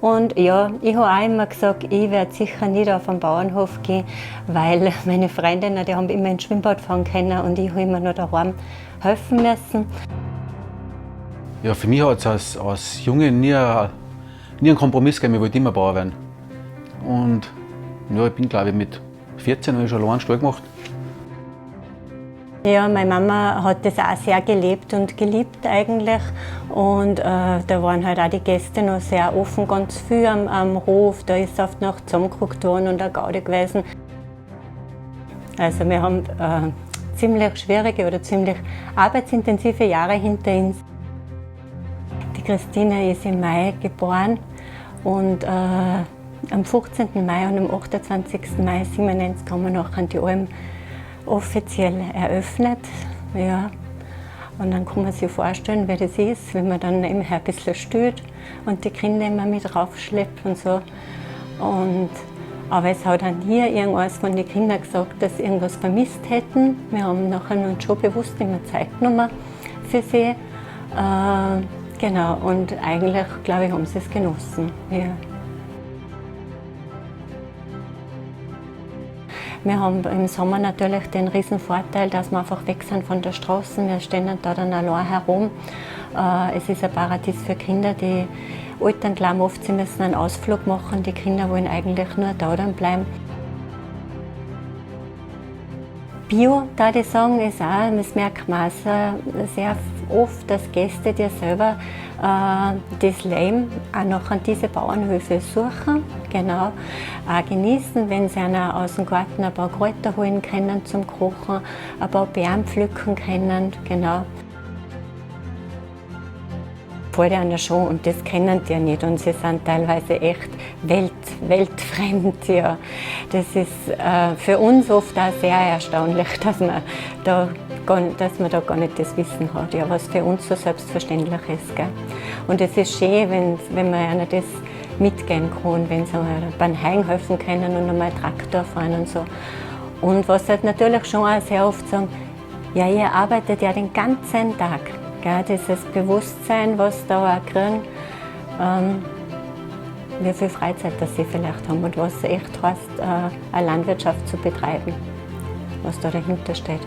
Und ja, ich habe auch immer gesagt, ich werde sicher nicht auf den Bauernhof gehen, weil meine Freundinnen, die haben immer ins Schwimmbad fahren können und ich habe immer nur daheim helfen müssen. Ja, für mich hat es als Junge nie einen Kompromiss gegeben, ich wollte immer Bauer werden. Und ja, ich bin, glaube ich, mit 14 habe ich schon allein einen Stall gemacht. Ja, meine Mama hat das auch sehr gelebt und geliebt eigentlich. Und da waren halt auch die Gäste noch sehr offen, ganz viel am Hof. Da ist oft noch zusammengeguckt worden und eine Gaudi gewesen. Also wir haben ziemlich schwierige oder ziemlich arbeitsintensive Jahre hinter uns. Die Christina ist im Mai geboren und am 15. Mai und am 28. Mai 97 haben wir nachher die Alm offiziell eröffnet. Ja. Und dann kann man sich vorstellen, wie das ist, wenn man dann eben ein bisschen stillt und die Kinder immer mit raufschleppt und so. Aber es hat dann nie irgendwas von den Kindern gesagt, dass sie irgendwas vermisst hätten. Wir haben nachher uns schon bewusst immer Zeit genommen für sie. Genau, und eigentlich, glaube ich, haben sie es genossen. Ja. Wir haben im Sommer natürlich den riesen Vorteil, dass wir einfach weg sind von der Straße. Wir stehen da dann allein herum. Es ist ein Paradies für Kinder. Die Eltern glauben oft, sie müssen einen Ausflug machen. Die Kinder wollen eigentlich nur da dann bleiben. Bio, da ich sagen, ist auch, das merkt man auch sehr, sehr oft, dass Gäste, die selber das Leben auch noch an diese Bauernhöfe suchen, genau, auch genießen, wenn sie einer aus dem Garten ein paar Kräuter holen können zum Kochen, ein paar Beeren pflücken können, genau. Fällt einer schon und das kennen die ja nicht und sie sind teilweise echt weltfremd. Ja. Das ist für uns oft auch sehr erstaunlich, dass man da gar nicht das Wissen hat, ja, was für uns so selbstverständlich ist. Gell? Und es ist schön, wenn man einer das mitgeben kann, wenn sie mal beim Heim helfen können und einmal Traktor fahren und so. Und was halt natürlich schon auch sehr oft sagen, ja, ihr arbeitet ja den ganzen Tag. Gell, dieses Bewusstsein, was da auch kriegen, wie viel Freizeit das sie vielleicht haben und was es echt heißt, eine Landwirtschaft zu betreiben, was da dahinter steht.